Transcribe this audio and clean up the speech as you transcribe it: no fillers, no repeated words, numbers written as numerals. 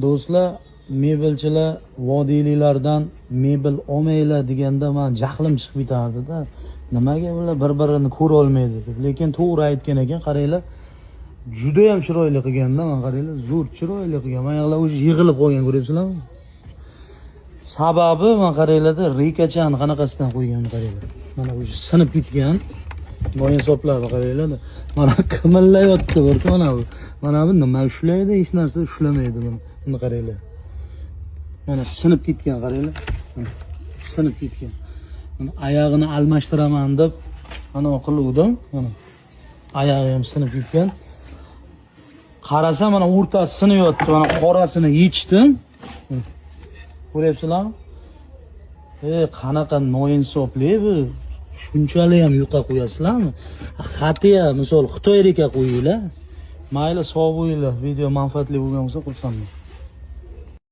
Do'stlar, mebelchilar vodiyliklardan mebel olmanglar deganda man jahlim chiqib ketardida. Nimaga bular bir birini ko'ra olmaydi deb. Lekin to'g'ri aytgan ekan, qaranglar. Juda ham chiroyli qilganda, mana qaranglar, zo'r chiroyli qilgan. Mana yoqlar уже yig'ilib qolgan, ko'ryapsizlarmi? Sababi mana qaranglarda, reykachani qanaqasidan qo'ygan, qaranglar. Mana уже sinib ketgan. Noinsoflarni qaranglar. Mana qimirlayapti bir mana bu. Mana bu nima ushlaydi? Hech narsa ushlamaydi buni. Buni qaranglar. Mana sinib ketgan, qaranglar. Mana sinib ketgan. Mana oyog'ini almashtiraman deb mana qiluvdim. Mana oyog'i ham sinib ketgan. Qarasam, mana o'rtasi sinyapti. Mana qorasini yechdim. Ko'ryapsizlarmi? E, qanaqa noinsoflik bu? Shunchalik ham yuqa qo'yasizlarmi? Xatiya, misol, Xitoy reyka qo'yinglar. Mayli, sog' bo'linglar. Video manfaatli bo'lgan bo'lsa, xursandman.